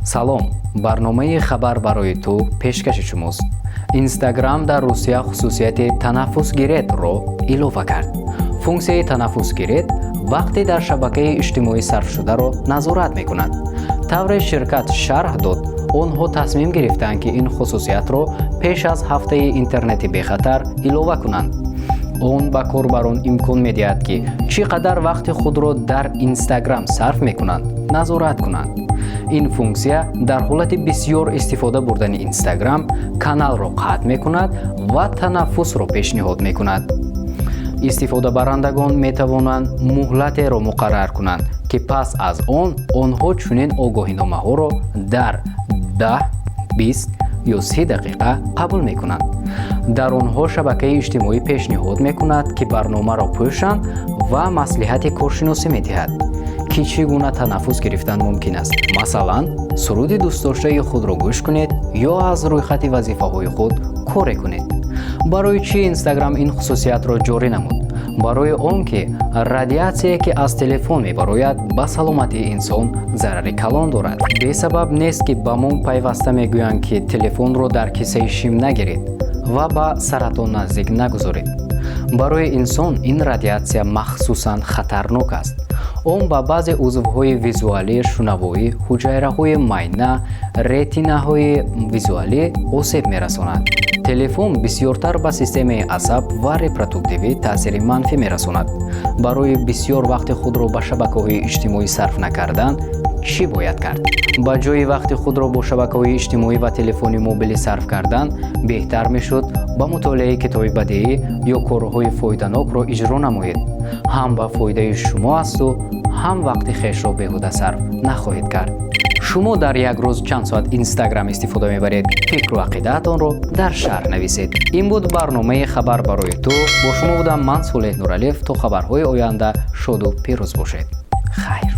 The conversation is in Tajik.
Салом, барномаи «Хабар барои ту» пешкаши шумост. Инстаграм дар Русия хусусияти «Танаффус гиредро» илова кард. Функсияи «Танаффус гиред» вақте дар шабакаи иҷтимоӣ сарфшударо назорат мекунад. Тавре ширкат шарҳ дод, онҳо тасмим гирифтаанд, ки ин хусусиятро пеш аз Ҳафтаи интернети бехатар илова кунанд. Он ба корбарон имкон медиҳад, ки чӣ қадар вақти худро дар Инстаграм сарф мекунанд, назорат кунанд. Ин функсия дар ҳолати бисёр истифода бурдани Инстаграм каналро қатъ мекунад ва танаффусро пешниҳод мекунад. Истифодабарандагон метавонанд муҳлатеро муқаррар кунанд, ки пас аз он онҳо чунин огоҳиномаҳоро дар 10, 20 ё 30 дақиқа қабул мекунанд. Дар онҳо шабакаи иҷтимоӣ пешниҳод мекунад, ки барномаро пӯшанд, ва маслиҳати коршиносӣ медиҳад, ки чӣ гуна танаффус гирифтан мумкин аст. Масалан, суруди дӯстдоштаи худро гӯш кунед ё аз рӯйхати вазифаҳои худ коре кунед. Барои чӣ Инстаграм ин хусусиятро ҷорӣ намуд? Барои он ки радиатсие, ки аз телефон мебарояд, ба саломатии инсон зарари калон дорад. Бесабаб нест, ки ба мо пайваста мегӯянд, ки телефонро дар кисаи шим нагиред ва ба саратон наздик нагузоред. Барои инсон ин радиатсия махсусан хатарнок аст. Он ба баъзе узвҳои визуалӣ, шунавоӣ, ҳуҷайраҳои майна, ретинаҳои визуалӣ осеб мерасонад. Телефон бисёртар ба системаи асаб ва репродуктивӣ таъсири манфӣ мерасонад. Барои бисёр вақти худро ба шабакаҳои иҷтимоӣ сарф накардан чӣ бояд кард? Ба ҷои вақти худро бо шабакаҳои иҷтимоӣ ва телефони мобилӣ сарф кардан, беҳтар мешуд ба мутолиаи китоби бадеӣ ё корҳои фоиданокро иҷро намоед. Ҳам ба фоидаи шумо асту ҳам вақти хешро беҳуда сарф нахоҳед кард. Шумо дар як рӯз чанд соат Инстаграм истифода мебаред? Фикру ақидаатонро дар шарҳ нависед. Ин буд барномаи «Хабар барои ту». Бо шумо будам ман, Сулеҳ Нуралиев. То хабарҳои оянда шоду пирӯз бошед. Хайр.